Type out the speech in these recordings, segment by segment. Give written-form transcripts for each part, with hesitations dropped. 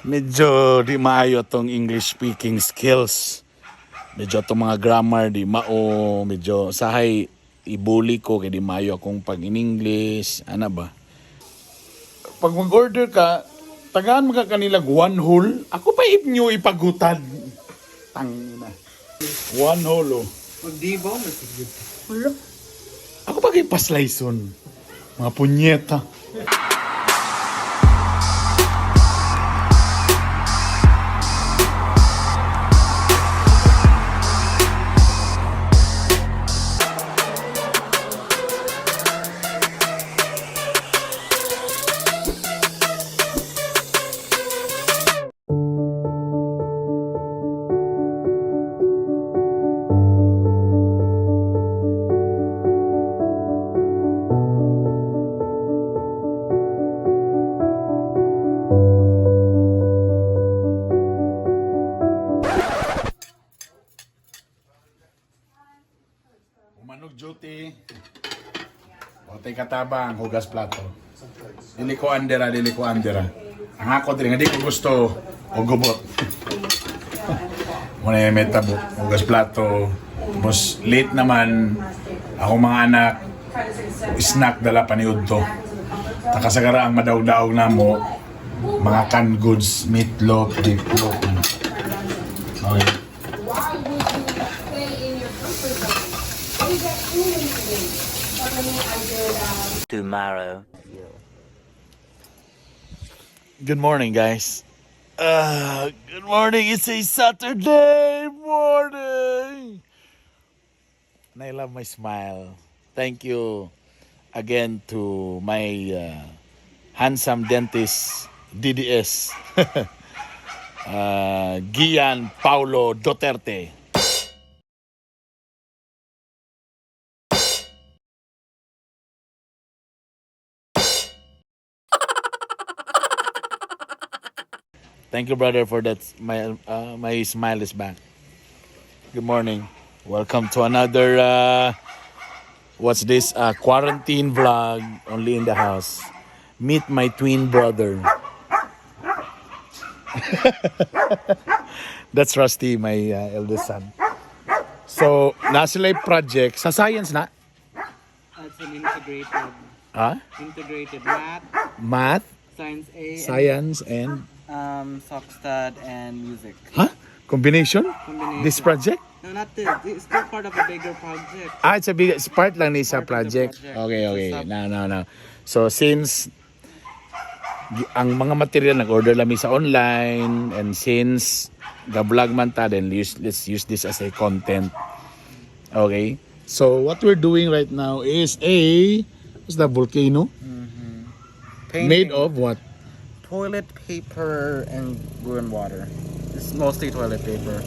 Medyo di maayo tong English speaking skills. Medyo atong mga grammar di mao, medyo sahay ibuli ko kay di maayo akong pag in English, ana ba? Pag mag-order ka, tagaan mo ka kanila one whole. Ako pa inyo ipagutan. Tangina. One whole, oh. Magdibaw, masigit. Ako pa kay paslayson. Mga punyeta. Umanog duty. Otay katabang, hugas plato. Dili ko andera, dili ko andera. Ang ako diri nga di ko gusto o gubot. Muna yung metabo, hugas plato. Tapos late naman, ako mga anak, snack dala paniud to. Takasagara ang madaog-daog na mo, mga canned goods, meatloaf, beefloaf. Okay. Why would you stay in your comfort zone? You get too many things. For me, I did Tomorrow. Good morning, guys. Good morning. It's a Saturday morning. And I love my smile. Thank you again to my handsome dentist, DDS, Gian Paulo Duterte. Thank you, brother, for that. My smile is back. Good morning. Welcome to another what's this? Quarantine vlog. Only in the house. Meet my twin brother. That's Rusty, my eldest son. So, nasa sila yung project sa science na. It's an integrated, Ha? Integrated math, Math, science A, and, science, and Sockstud and music. huh? Combination? Combination. This project? No, not this. It's still part of a bigger project. Ah, it's a big, it's part lang ni sa Part of the project. project. Okay. Sa sub- No. So since ang mga material nag-order lang mi sa online and since ga-vlog man ta, then let's use this as a content. Okay? So what we're doing right now is a, what's that, volcano? Painting. Made of what? Toilet paper and glue and water. It's mostly toilet paper.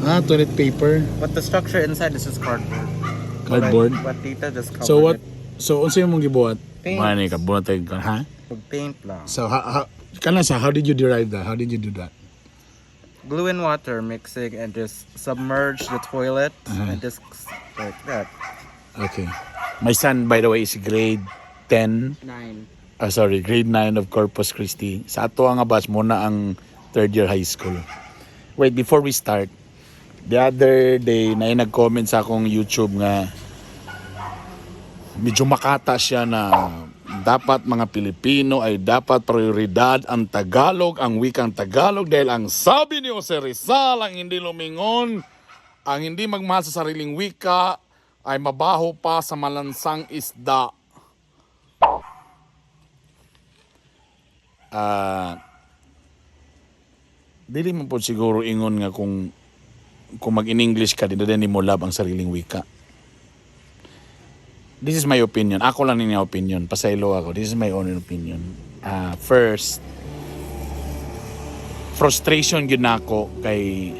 Ah, toilet paper, But the structure inside is just cardboard. cardboard. But tita just covered So what it. so unsa imong gibuhat? Paint. Mani ka buhat ka, ha? With paint lang. So how kana sa how did you derive that? How did you do that? Glue and water mixing and just submerge the toilet and just like that. Okay. My son, by the way, is grade 10. 9. Ah, sorry, grade 9 of Corpus Christi. Sa ato nga batch, muna ang third year high school. Wait, before we start, the other day, na nag-comment sa akong YouTube nga medyo makata siya na dapat mga Pilipino ay dapat prioridad ang Tagalog, ang wikang Tagalog, dahil ang sabi ni Jose Rizal, ang hindi lumingon, ang hindi magmahal sa sariling wika ay mabaho pa sa malansang isda. Ah, dili mo po siguro ingon nga kung mag-in-English ka, di na din mo love ang sariling wika. This is my opinion. Ako lang niya opinion. Pasaylo ako. This is my own opinion. Ah, first, frustration gyud nako kay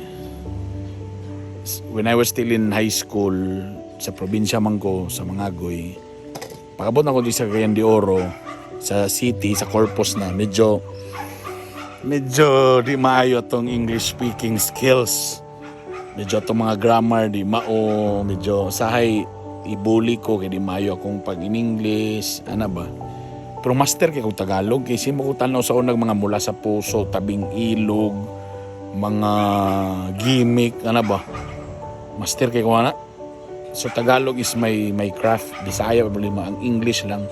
when I was still in high school sa probinsya man ko sa Mangagoy, pag-abot na ko di sa Cagayan de Oro, sa city, sa Corpus na, medyo medyo di maayo tong English speaking skills. Medyo atong mga grammar di mao, medyo sahay ibuli ko kay di maayo akong pag in English, ana ba? Pero master kay kog Tagalog kay simo ko tan-aw sa unang mga Mula sa Puso, Tabing Ilog, mga gimmick, ano ba? Master kay ko ana. So Tagalog is my craft, Bisaya problema, ang English lang.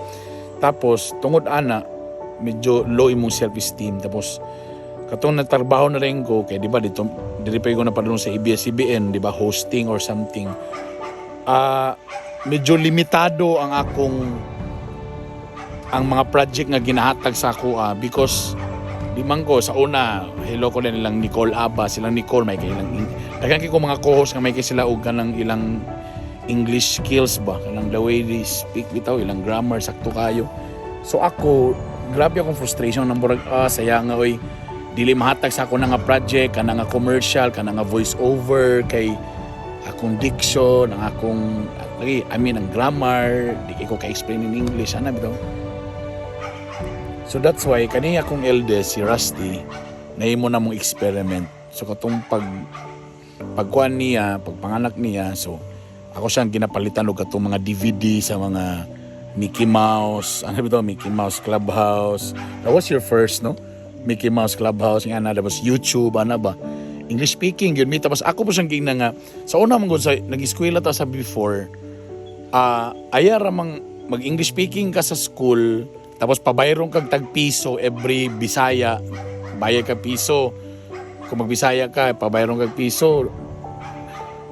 Tapos tungod ana medyo low imong self-esteem, tapos katong nagtrabaho na rin ko kay di ba dito diri pa ko na padulong sa ABS-CBN, di ba, hosting or something. Ah, medyo limitado ang akong ang mga project nga ginahatag sa ako because di man ko sa una hello ko din nilang Nicole Abba, silang Nicole may kay ilang daghan kay ko mga co-host nga may kay sila og kanang ilang English skills ba, kanang the way they speak bitaw, ilang grammar sakto kayo. So ako, grabe akong frustration ng murag, saya nga oy, dili mahatag sa ako na nga project, kanang nga commercial, kanang nga voice over, kay akong diction, ang akong lagi, I mean, ang grammar di kay ko ka-explain in English ana bitaw. So that's why kani akong eldest si Rusty, nahimo na mong experiment. So katong pagkuan niya, pagpanganak niya, so ako siyang ginapalitan og katong mga DVD sa mga Mickey Mouse, ano ba to? Mickey Mouse Clubhouse. That was your first, no? Mickey Mouse Clubhouse, nga na, tapos YouTube, ano ba? English speaking, yun mi. Tapos ako po siyang gingna nga, sa una man gud sa, nag-eskwela ta sa before, aya ramang mag-English speaking ka sa school, tapos pabayron kag tag piso every Bisaya, bayad ka piso. Kung magbisaya ka, pabayron kag piso.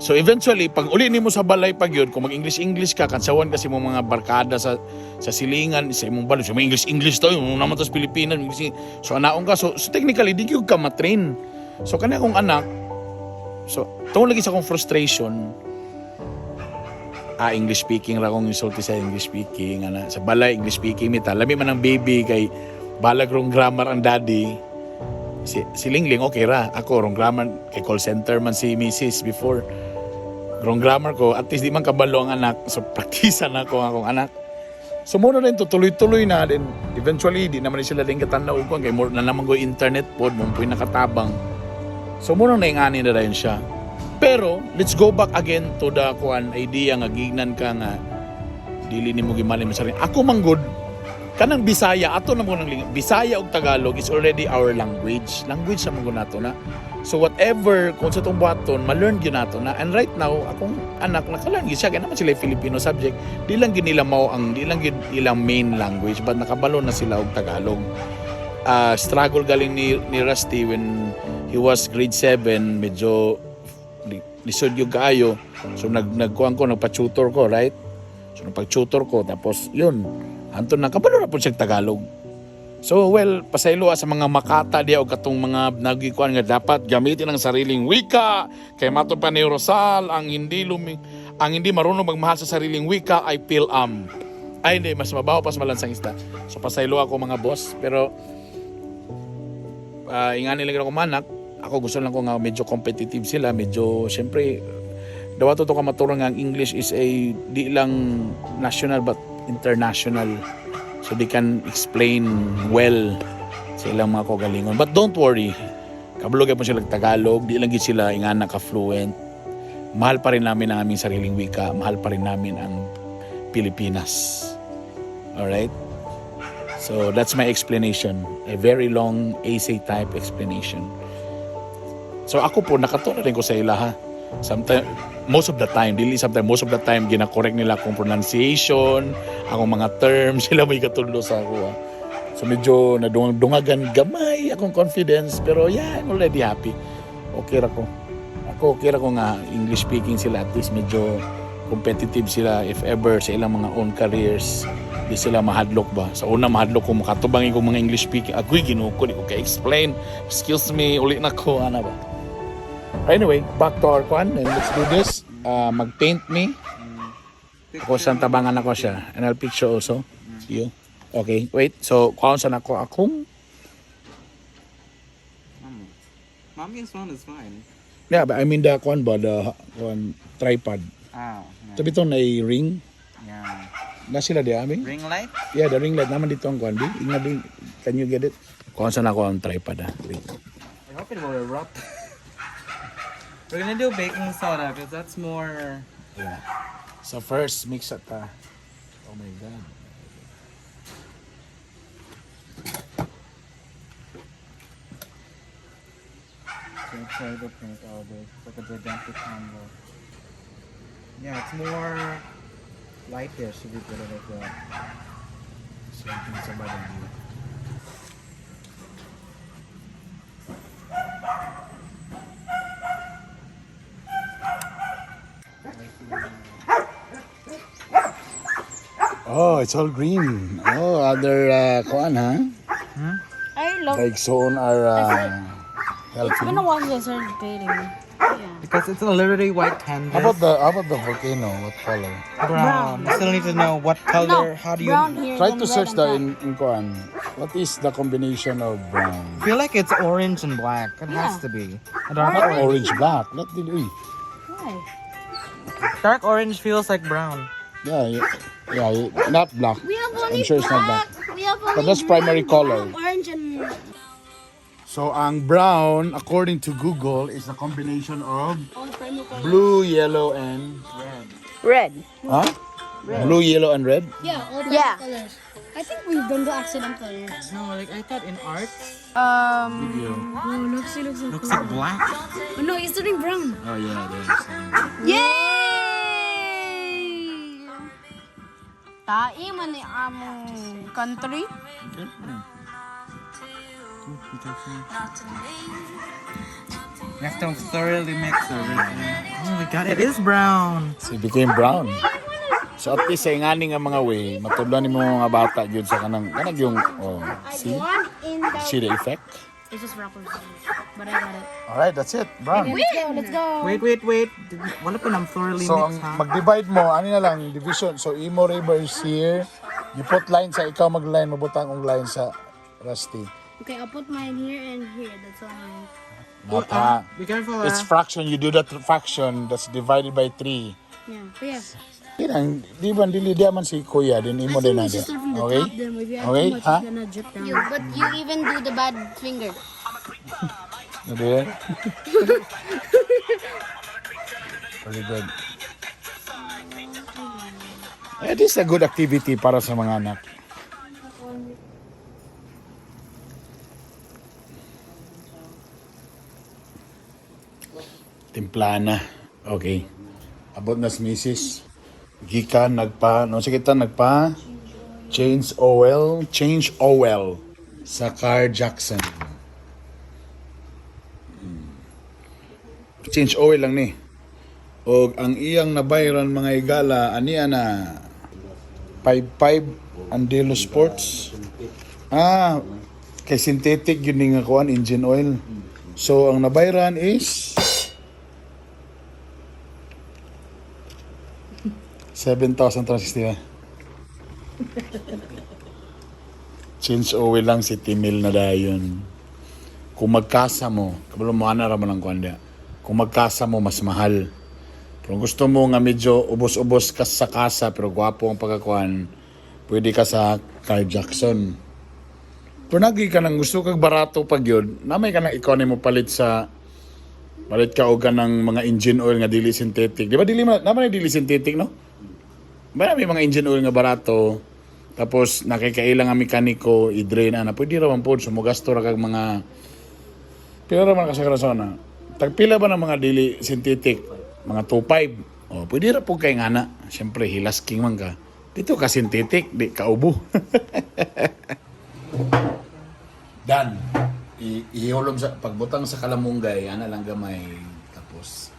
So eventually, pag uli nimo sa balay pag yun, kung mag-English English ka, kansawan kasi mo mga barkada sa silingan, sa imong balay, so may English English to, yung naman to sa Pilipinas, English. So anaon ka, so technically di gyud ka matrain. So kani akong anak, so tungod lagi sa akong frustration, English speaking ra akong insulti sa English speaking, ana sa balay English speaking mita. Lami man ang baby kay balag rong grammar ang daddy. Si Lingling okay ra. Ako wrong grammar kay call center man si Mrs. before. Wrong grammar ko, at least di man kabalo ang anak. So praktisa na ko ang akong anak. So muna rin to tuloy-tuloy na din. Eventually di naman sila din katanaw ko kay more na naman ko internet pod mo puy nakatabang. So muna na ingani na rin siya. Pero let's go back again to the kuan idea nga gignan ka nga dili nimo gimali mo sarili. Ako man gud kanang Bisaya ato na mo nang Bisaya ug Tagalog is already our language. Language sa man gud nato na. So whatever kung sa tong buhaton, ma-learn gyud nato na. And right now, akong anak naka-learn gyud siya kay naman sila Filipino subject. Di lang gyud nila mao ang di lang gyud ilang main language but nakabalo na sila og Tagalog. Struggle galing ni Rusty when he was grade 7, medyo lisod yung kaayo. So nagkuan ko, nagpa-tutor ko, right? So nagpa-tutor ko, tapos yun, anton na kabalo na po siya Tagalog. So well, pasaylo sa mga makata diya o katong mga nagikuan nga dapat gamitin ang sariling wika. Kay mato pa ni Rosal, ang hindi marunong magmahal sa sariling wika ay pilam. Ay hindi, mas mabaho pa sa malansang isda. So pasaylo ako, mga boss, pero ingani lang ako manak, ako gusto lang ko nga medyo competitive sila, medyo syempre dawa to ka maturo nga ang English is a di lang national but international. So they can explain well sa ilang mga kagalingon. But don't worry, kabalo po sila Tagalog, di lang gid sila ingana ka fluent. Mahal pa rin namin ang aming sariling wika, mahal pa rin namin ang Pilipinas. Alright? So that's my explanation. A very long essay type explanation. So ako po, nakatuna rin ko sa ila ha. Sometimes, most of the time, dili sometimes, most of the time, gina-correct nila akong pronunciation, akong mga terms, sila may katudlo sa ako ha. So medyo nadungagan gamay akong confidence, pero yeah, I'm already happy. Okay ra ko. Ako, okay ra ko nga English speaking sila, at least medyo competitive sila if ever sa ilang mga own careers, di sila mahadlok ba. Sa una mahadlok ko makatubangin ko mga English speaking. Agoy, Ginoo ko, di ko ka-explain. Excuse me, uli na ko, ana ba. Anyway, back to our kwan and let's do this. Mag-paint me. Ako sa tabangan ako siya. And I'll picture also. You. Okay, wait. So, kuhaon sa nako akong Mommy's phone is fine. Yeah, but I mean the kwan ba, the kwan tripod. Ah, yeah. Tabi ito na ring. Yeah. Na sila di amin? Ring light? Yeah, the ring light naman dito ang kwan. Di, ingna di. Can you get it? Kuhaon sa nako ang tripod ah. Wait. I hope it will erupt. We're gonna do baking soda because that's more. Yeah. So first, mix it ta. Oh my God. So try to paint all this. It's like a gigantic canvas. Yeah, it's more lightish if you put it like that. Something sa balay. Oh, it's all green. Oh, other kuan ha? I love. Like soon are It's healthy. been a while since I started painting. Yeah. Because it's a literally white canvas. How about the volcano? What color? Brown. I still need to know what color. No, How do you brown here, Try then to red search on the top. in kuan. What is the combination of brown? I feel like it's orange and black. It has Yeah. to be. A dark Not orange. orange black. Not the uy. Why? Dark orange feels like brown. Yeah, not black. We have only I'm sure it's not black. We have only But that's primary green, color. black, orange, and So ang brown, according to Google, is a combination of all primary colors. blue, yellow, and Red. Huh? Blue, yellow, and red. Yeah, all primary colors. I think we've done the accidental. No, like I thought in arts. Video. Oh, looks it looks so Looks cool. like black. Oh, no, it's turning brown. Oh yeah, there's. Yay! Tai man ni among country. You have to thoroughly mix everything. Oh my God, it is brown. So it became brown. So at least sa ingani nga mga way, matudlan nimo mga bata gyud sa kanang yung, oh, see? One in the. See the effect? It's just wrappers, but I got it. All right, that's it. Brown. Let's go. Let's go. Wait, wait, wait. Wala pa nang thoroughly So ang mix, ha? mag-divide mo, ano na lang, division. So imo river is here. You put line sa ikaw mag-line, mabutang ang line sa Rusty. Okay, I'll put mine here and here. That's all mine. Not ha. Be careful, It's ah. fraction. You do that fraction that's divided by 3. Yeah. But yeah. Yan, di ba, dili di man si kuya, din imo I din think we na. should start from the Okay? top. Then if you add Okay, too much, ha? it's gonna drip down. You, but you even do the bad finger. Ano yan? Very good. It is a good activity para sa mga anak. Timplana. Okay. Abot na si Mrs. Gikan nagpa, no sige ta nagpa change oil sa Car Jackson. Change oil lang ni. Og ang iyang nabayran, mga igala, aniya na 55 Andelo Sports. Ah, kay synthetic yun nga kuan engine oil. So ang nabayran is 7,360 na. Change oil lang si Timil na dayon. Kung magkasa mo, kabalo mo ana ra man ang kuan diya. Kung magkasa mo mas mahal. Pero kung gusto mo nga medyo ubos-ubos ka sa kasa pero gwapo ang pagkakuan, pwede ka sa Carl Jackson. Pero nagi ka nang gusto kag barato pag yun, namay ka nang ikaw mo palit ka og ng mga engine oil nga dili synthetic. Di ba dili man naman dili synthetic, no? Marami mga engine oil nga barato. Tapos nakikailang ang mekaniko i-drain ana. Pwede ra man pod sumugasto ra kag mga pila ra man ka sa karasona. Tagpila ba ng mga dili synthetic? Mga 2.5. Oh, pwede ra pud kay ngana. Siyempre hilas king man ka. Dito ka synthetic, di ka ubo. Done. Ihulom sa pagbutang sa kalamunggay, ana lang gamay tapos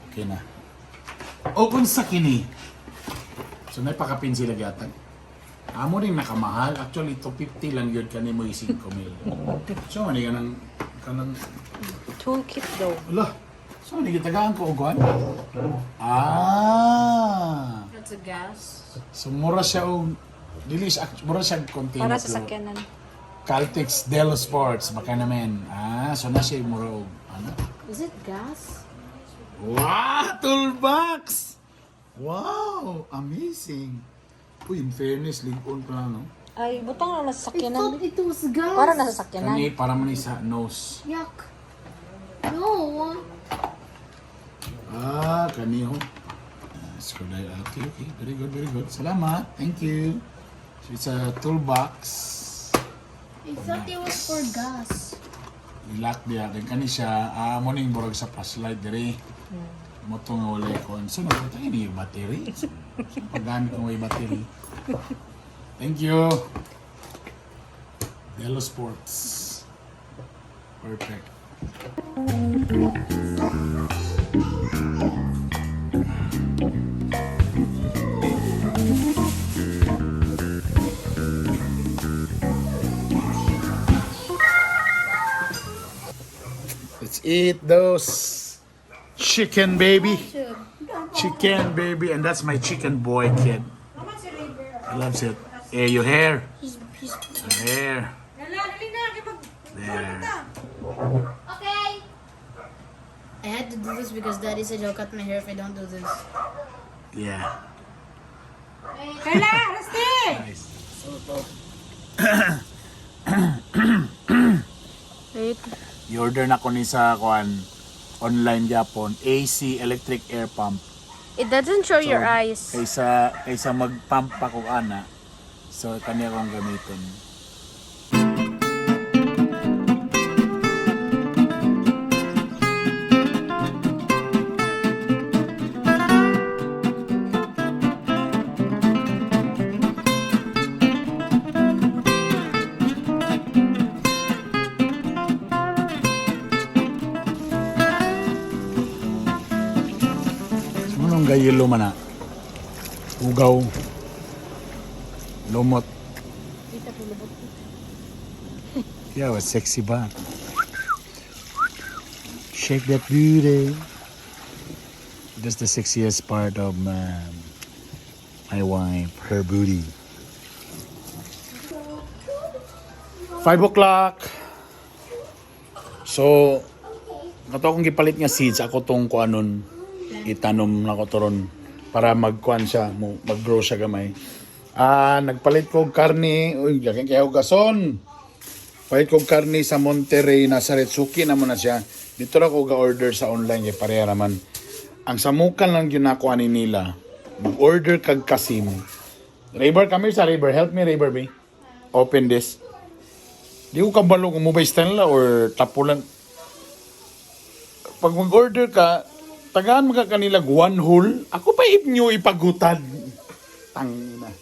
okay na. O kung sa kini. So may pakapin sila gyatan. Amo rin nakamahal. Actually, 250 lang yun kani mo 5 mil. So, ano yan ang kanang Toolkit daw. Ala, so ano gitagaan ko og kuan? Ah. That's a gas. So mura siya og dili siya mura siya og container. Para sa sakyanan. Caltex Delo Sports baka naman. Ah, so na siya mura og ano? Is it gas? Wow, toolbox! Wow, amazing. Uy, in fairness, lingon pa lang, no? Ay, butang na nasa I sakyanan. thought it was gas. Para nasa sakyanan. Kani, para man ni sa nose. Yuck. No. Ah, kani ho. Screwdriver. Okay. Very good, very good. Salamat. Thank you. So it's a toolbox. I thought it was for gas. I-lock diya. Then kani siya, mo ning burag sa flashlight diri. Mo to nga walay kon. So nagpunta ini yung battery. So, paggamit ko may battery. Thank you. Delo Sports. Perfect. Let's eat those chicken, baby. Chicken, baby. And that's my chicken boy kid. He loves it. Hey, your hair. Your hair. There. Okay. I had to do this because Daddy said he'll cut my hair if I don't do this. Yeah. Kayla, Rusty! Nice. Wait. I-order na ko ni sa kuan online gyapon, AC electric air pump. It doesn't show your So, eyes. Kaysa mag-pump pa ko ana. So kani akong gamiton. So, anong gayelo man na? Ugaw. Lumot. Yeah, was sexy ba? Shake that booty. That's the sexiest part of my wife, her booty. 5 o'clock. So, kato akong gipalit nga seeds, ako tong kuanon, itanom na ko to ron para magkuan siya, mag-grow siya gamay. Ah, nagpalit ko og karne, uy, laking kay gason. Palit ko og karne sa Monterrey, nasa Retsuki na mo na siya. Dito ra ko ga-order sa online kay pareha raman. Ang samukan lang gyud nako ani nila. Mag-order kag kasim. Rayber, come here sa Rayber. Help me, Rayber, be. Open this. Di ko kabalo kung mobile stand la or tapulan. Pag mag-order ka, tagaan mo ka kanila one whole. Ako pa if nyo ipagutan. Tangina.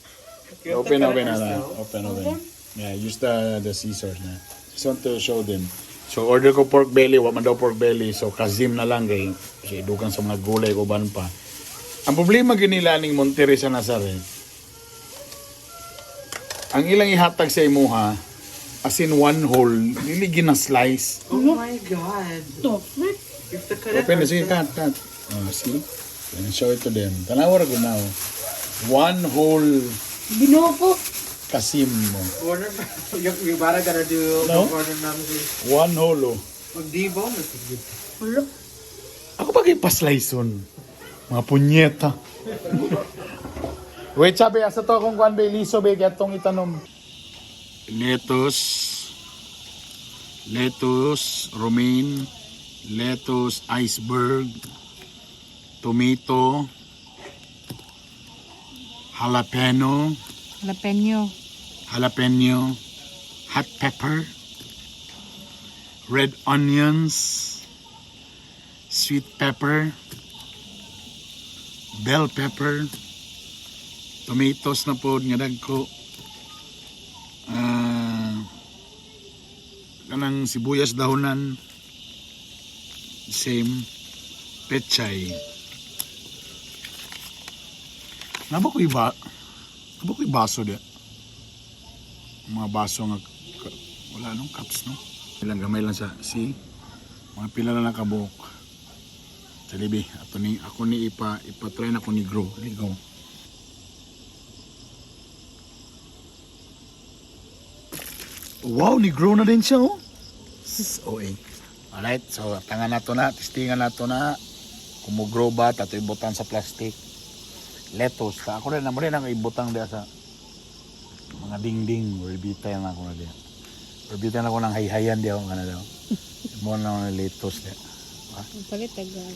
Open, open, na. Open, open. Yeah, use the scissors na. Just want to show them. So, order ko pork belly. Wa man daw pork belly. So, kasim na lang kay kasi dugang sa mga gulay ko ban pa. Ang problema gyud nila ning Monterrey sa Nazareth, ang ilang ihatag sa imuha, as in one whole, dili gina slice. Oh my God. You have to cut it Open the sige, ourselves. cut, cut. Oh, see? Then show it to them. Tanawa ra gud now. One whole Binuko. kasim mo. Gordon, you better gotta do No? Gordon Ramsay. One whole, oh. Mag-debone is good. Ulo. Ako pa kay paslayson. Mga punyeta. Wait, sabi, asa to akong kuan ba, liso ba, kaya tong itanom. Lettuce, lettuce, romaine, lettuce, iceberg, tomato, jalapeno, Jalapeno. Jalapeno, hot pepper, red onions, sweet pepper, bell pepper, tomatoes na po nga dagko, kanang sibuyas dahonan, same, pechay. Naba ko iba, naba ko baso di? Mga baso nga wala nung cups, no? Ilang gamay lang sa see, mga pila na lang kabuok. Salibi ato ni ako ni ipa try na ko ni grow ligo. Wow, ni grow na din siya, oh. Sis, OA. Alright, so tanga na to na, testingan na to na. Kung mo grow ba, tato ibutang sa plastic. Lettuce, ta ako rin, amo rin ang ibutang diya sa mga dingding, rebita na ako na diya. Rebita na ako ng hayhayan diya ako na daw. Mo na ako ng lettuce diya. Palit tagal.